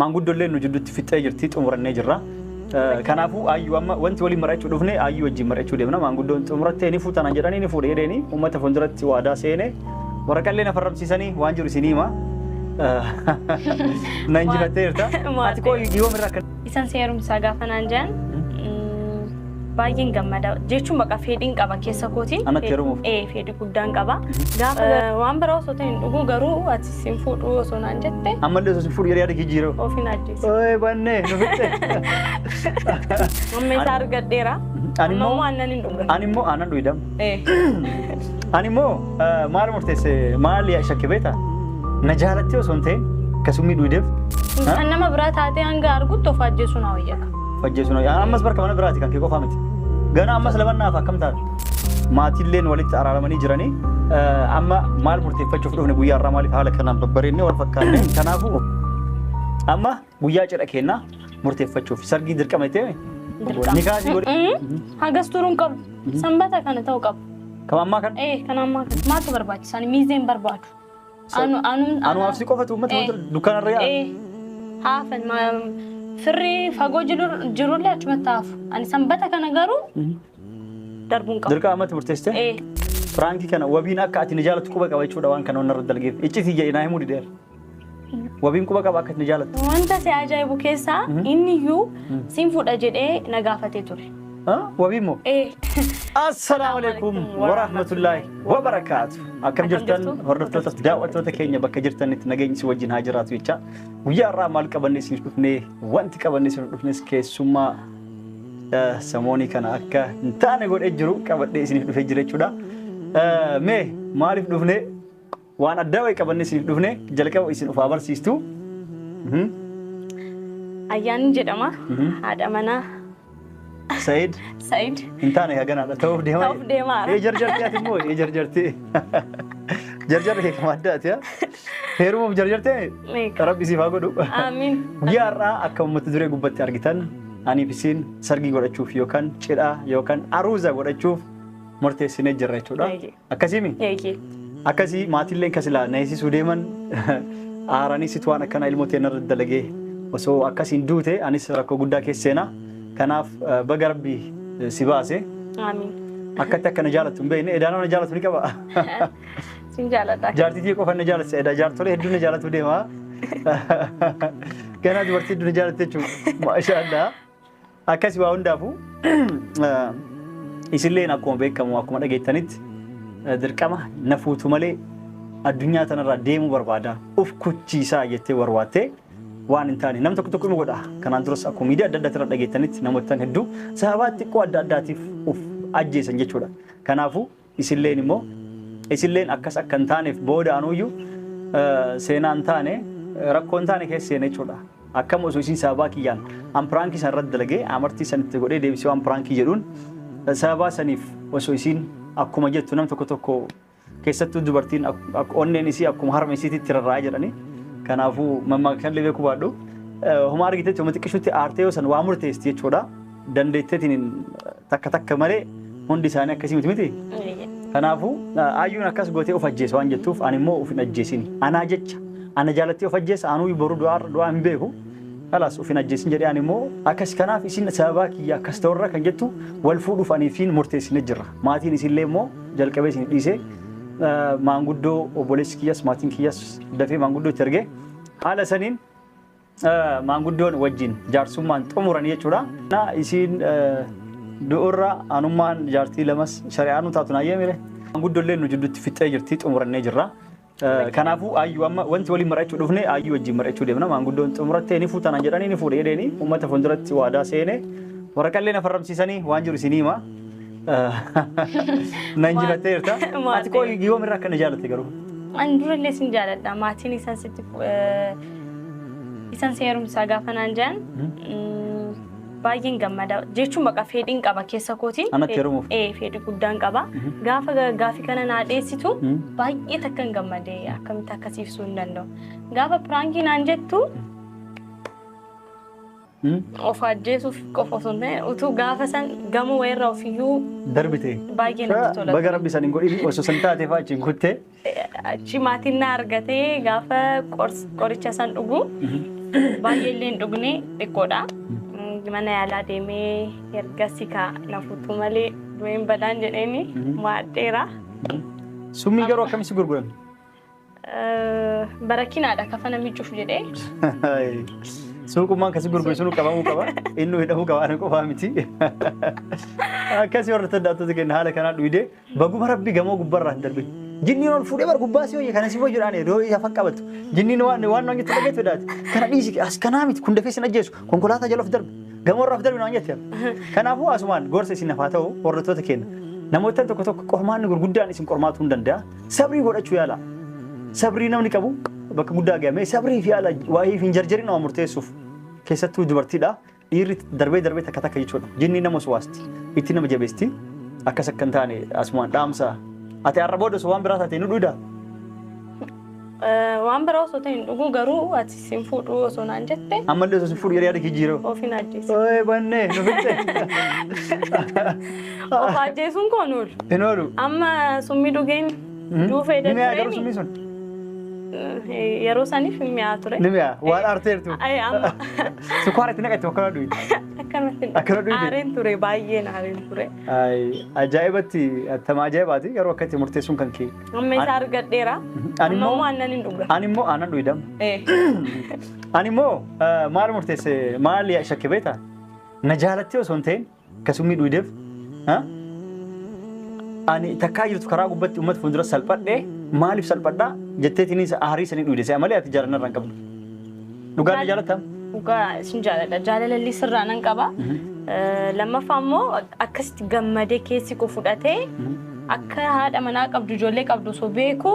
Maanguddoollee nu jidduutti fixxee jirti, xumurannee jirra. Kanaafuu ayyuu amma wanti waliin mari'achuu dhufne ayyuu wajjin mari'achuu deemna. Maanguddoon xumurattee ni fuutanaan jedhanii ni fuudhe jedheeni uummata fuulduratti waadaa seene waraqallee na farramsiisanii waan jiru isinii hima. Na injifattee jirta. Ati koo yoom irraa akka Isan seerumsaa gaafa naan jedhan baay'een gammada jechuun baqa fedhiin qaba keessa kootiin. Anatti heerumuuf? Ee, fedhii guddaan qaba. Gaafa waan biraa osoo ta'e hin dhugu, garuu ati sin fuudhu osoo naan jette ammallee osoo sin fuudhu jedhee yaada jijjiiruu. Ofiin ajjeese. Ooy bannee nu fixxe. Amma isa argadheera. Ani Amma immoo immoo aannan hin dhugu. Ani immoo aannan dhuyidam. Ee. Ani immoo maal murteesse, maal shakke beektaa? Na jaalattee osoo hin ta'in akkasumii dhuydeef. Kan nama biraa taatee hanga argutti of ajjeesuu na wayyaka. Ajjeesuu na ammas barka mana biraati kan kee qofaa miti. Gana ammas lamannaaf akkam taate? Maatiilleen walitti araaramanii jiranii amma maal murteeffachuuf dhufne guyyaa irraa, maaliif haala kanaan babbareennee wal fakkaanne? Kanaafuu amma guyyaa cidha kennaa murteeffachuuf sargii dirqama jettee Dirqama. ni kaasii godhe. Hagas turuun qabu. Sanbata kana ta'uu qabu. Kam ammaa kan? Ee, kan ammaa kana. Maaltu barbaachisan? Miizeen barbaadu. Anu anu Anumaaf si qofatu uummata dukkanarra yaa'a. Ee, haafan firri fagoo jirullee achumatti hafu. Ani sanbata kana garuu darbuun qabu. Dirqama ammatti murteessite? Ee. Piraankii kana wabiin akka ati ni jaalattu quba qaba jechuudha, waan kana onnarra dalgeef. Iccitii jedhe naa himuu dideera. Wabiin quba qaba akka ati ni jaalattu. Wanta si ajaa'ibu keessaa inni iyyuu sin fuudha jedhee na gaafatee ture. Wabiin moo? Ee. Assalaamu alaikum warahmatullaahi wabarakaatu. Akkam jirtan hordoftoota daawwattoota keenya, bakka jirtanitti nageenyi si wajjin haa jiraatu jecha. Guyyaa har'aa maal qabannee isiniif dhufnee? Wanti qabannee isiniif dhufnes keessummaa samoonii kana akka hin taane godhee jiru qabadhee isiniif dhufee jira jechuudha. Mee maaliif dhufnee? Waan addaa wayii qabannee isiniif dhufne, jalqaba isin ufaa barsiistu. Ayyaanni jedhama. Haadha manaa Said Said. Hin taane haganaadha ta'uuf deema. Ta'uuf deemaara. Ee, jarjartee ati immoo, ee jarjartee. Jarjarri kee kama addaati haa. Heerumuuf jarjartee? Meeqa. Rabbi siif haa godhu. Amiin. Guyyaa har'aa akka uummata duree gubbatti argitan aniif isiin sargii godhachuuf yookaan cidha yookaan aruuza godhachuuf murteessinee jirra jechuudha. Eeyyee. Akkasiimi? Eeyyee. Akkasii maatiilleen kasilaa na heesisuu deeman aaranii situ waan akkana ilmoo ta'e narra dalagee osoo akkasiin duute anis rakkoo guddaa keessa seenaa. Kanaaf baga Rabbi si baase. Amiin. Akkatti akka na jaalattu hin beekne, edaa nama na jaalatu ni qaba. Sin jaaladha. Jaartii tiyya qofa na jaalatte, edaa jaartolee hedduu na jaalatu deema. Ganaa dubartii hedduu na jaalatte jechuudha. Maashaallah. Akkasi waa hundaafuu isilleen akkuma beekamu, akkuma dhageettanitti dirqama na fuutu malee addunyaa tanarraa deemuu barbaada. Uf kuchiisaa jettee warwaattee waan hin taane nam tokko tokko ima godha. Kanaan duras akkuma miidiyaa adda addaa irra dhageettanitti namoottan hedduu sababaa xiqqoo adda addaatiif uf ajjeesan jechuudha. Kanaafuu isilleen immoo isilleen akkas akka hin taaneef booda anuyyuu seenaa hin taane, rakkoo hin taane keessa seena jechuudha. Akkam osoo isin sababaa kiyyaan an piraankii san irratti dalagee amartii san itti godhee deebisee waan piraankii jedhuun sababaa saniif osoo isiin akkuma jettu, nam tokko tokko keessattuu dubartiin onneen isii akkuma harma isiititti rarra'aa jedhani. Kanaafuu mammaaksaan beekuu baadhu. Homa argitetti homa xiqqishutti aartee yoo san waa murteessiti jechuudha. Dandeetteetiin takka takka malee hundi isaanii akkasii miti miti. Eeyyee. Kanaafuu ayyuun akkas gootee of ajjeesa waan jettuuf ani immoo of hin ajjeesin. Anaa jecha ana jaalattee of ajjeesa, anuu boru du'aa du'aa hin beeku. Kalaas of hin ajjeesin jedhee ani immoo akkas, kanaaf isin sababaa kiyya akkas ta'urra kan jettu wal fuudhuuf anii fi murteessine jirra. Maatiin isillee immoo jalqabee isin dhiisee maanguddoo obboleessi kiyyas maatiin kiyyas dafee maanguddoo itti ergee haala saniin maanguddoon wajjin jaarsummaan xumuranii jechuudha. Na isiin du'urra anummaan jaartii lamas shari'aa nu taatu naayyee mire. Maanguddoollee nu jidduutti fixxee jirti, xumurannee jirra. Kanaafuu ayyuu amma wanti waliin mari'achuu dhufne ayyuu wajjin mari'achuu deemna. Maanguddoon xumurattee ni fuutanaan jedhanii ni fuudhe jedheeni uummata fuulduratti waadaa seene waraqallee na farramsiisanii waan jiru isinii hima. Na injifattee jirta. Ati koo yoom irraa akka na jaalatte garuu? Ani durallee sin jaaladha. Maatiin isaan sitti isan seerumsaa gaafa naan jedhan baay'een gammada jechuun baqa fedhiin qaba keessa kootiin. Anatti heerumuuf? Ee, fedhii guddaan qaba. Gaafa gaafii kana naa dhiyeessitu baay'ee takkan gammade, akkamitti akkasii ibsuu hin danda'u. Gaafa piraankii naan jettu of ajjeesuuf qofa osoo hin ta'in utuu gaafa san gamoo wayirraa ofiyyuu Darbite. Baay'ee natti tola. Baga Rabbi san hin godhin, osoo san taate fa'aa achiin kuttee. Achi maatiin na argatee gaafa qoricha san dhugu Baay'ee illee hin dhugne xiqqoodha. Mana yaalaa deemee ergasii ka na fuutu malee du'een badaan jedheeni maadheera. Summii garuu akkamitti gurguran? Barakinaadha kafana miicuuf jedhee. Suuqummaan akkasii gurguru sun qabamuu qaba. Inni hidhamuu qaba ana qofaa miti. Akkasii warra daatota kenna haala kanaan dhuydee baguma rabbi gamoo gubbarraa hin darbin. Jinniin ol fuudhee bar gubbaa si hojii kana si hojii jedhaan yeroo afaan qabatu. Jinniin waan waan waan jettu dhageettu daati. Kana dhiisi as kanaa miti kun dafee sin ajjeesu konkolaataa jala of darbi. Gamoo irraa of darbi waan jette. Kanaafuu asumaan gorsa isin hafaa ta'u hordoftoota keenya. Namoota tokko tokko qormaanni gurguddaan isin qormaatuu hin danda'a. Sabrii godhachuu yaala. Sabrii namni qabu bakka guddaa gahame sabrii fi yaala waa'ee hin jarjarin nama murteessuuf keessattuu dubartiidha. Dhiirri darbee darbee takka takka jechuudha. Jinni nama suwaasti. Itti nama jabeesti. Akkas akka hin taane asumaan dhaamsa. Ati har'a booda osoo waan biraa taate nu dhugaa? Waan biraa osoo ta'e hin dhugu garuu ati sin fuudhu osoo naan jette. Ammallee osoo sin fuudhu yeroo yaada jijjiiruu. Ofiin ajjeesa. Ooyee bannee nu fixe. Of ajjeesuun koo hin oolu. Hin oolu. Amma summii dhugeen duufee Ni mi'aa garuu summii sun. Yeroo saniif hin mi'aa ture. Ni mi'aa waan aarteertu. Amma. Sukkaara itti naqatte akkana dhuyi. Akkanumatti Akkana dhuyite. Aareen ture baay'een aareen ture. Ajaa'ibatti attama ajaa'ibaati garuu akkatti murteessuun kan kee. Amma isa argadheera. Ani Amma immoo aannan hin dhuga. Ani immoo aannan dhuyidam. Ani immoo maal murteesse maal shakke beektaa? Na jaalattee osoo hin ta'in akkasummii dhuydeef. Ani takkaa jirtu karaa gubbatti uummata fuuldura salphadhee maaliif salphadhaa jetteetiinis aarii sanii dhuyde si'a malee ati jaalanna irraa hin qabdu. Dhugaan na jaalattaa? Dhugaa isin jaaladha. Jaalalalli sirraa nan qaba. Lammaffaa immoo akkasitti gammadee keessi koo fudhatee akka haadha manaa qabdu ijoollee qabdu osoo beeku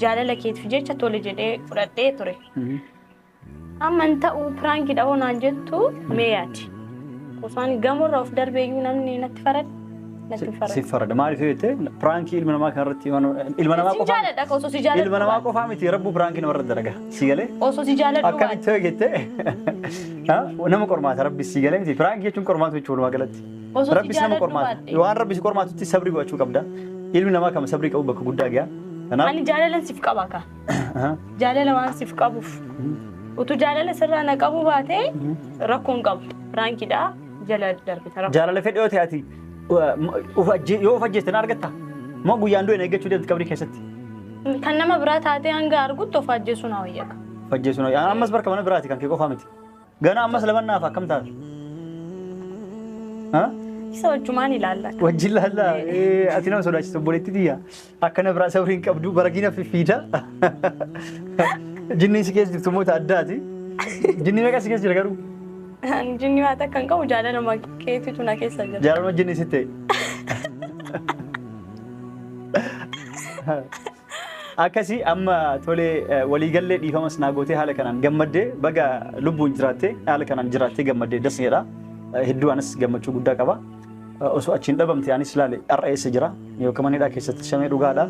jaalala keetiif jecha tole jedhee fudhadhee ture. Amma hin ta'u piraankii dhahoo naan jettu mee yaadi. Osoo gamoorraa of darbeeyyuu namni natti farada. Si farada maaliif yoo jette piraankii ilma namaa kanarratti ilma namaa Sin qofaa jaaladha osoo si jaaladhu. Ilma namaa qofaa miti rabbu piraankii namarra dalaga. Si galee? Osoo si jaaladhu. Akkamitti yoo jette nama qormaata rabbi si galee miti piraankii jechuun qormaata jechuudha walumaa galatti. Osoo si Rabbi nama jaaladhu qormaata. baadhe. Waan rabbi si qormaatutti sabrii gochuu qabda. Ilmi namaa kama sabrii qabu bakka guddaa ga'a. Kanaaf Ani jaalalan siif qaba ka. Jaalala waan siif qabuuf. Utuu jaalala sirraa na qabu baatee rakkoon qabu. Piraankiidha jala darbita rakkoo. Jaalala fedhe yoo ta'e ati yoo of ajjeeste na argatta? Moo guyyaan du'e na eeggachuu deemti qabrii keessatti? Kan nama biraa taatee hanga argutti of ajjeesuu na wayya. Of ajjeesuu na wayya. Ammas barka mana biraati kan kee qofaa miti. Gana ammas lamannaaf akkam taate? Isa wajjumaan ilaalla. Wajjin laalla. Ati nama sodaachisu obboleetti tiyya. Akkana biraa sabrii hin qabdu barakiina fiffiida. Jinniin si keessa jirtu immoo addaati. Jinni meeqa si keessa jira garuu? Jinni waan takka hin qabu jaalaluma keetitu na keessa jira. Jaalaluma jinni sitti ta'e. Akkasii amma tolee waliigallee dhiifamas naa gootee haala kanaan gammaddee baga lubbuun jiraattee haala kanaan jiraattee gammaddee das jedha. Hedduu anis gammachuu guddaa qaba. Osoo achiin dhabamte anis ilaale har'a eessa jira yookaan mana hidhaa keessatti shamee dhugaadha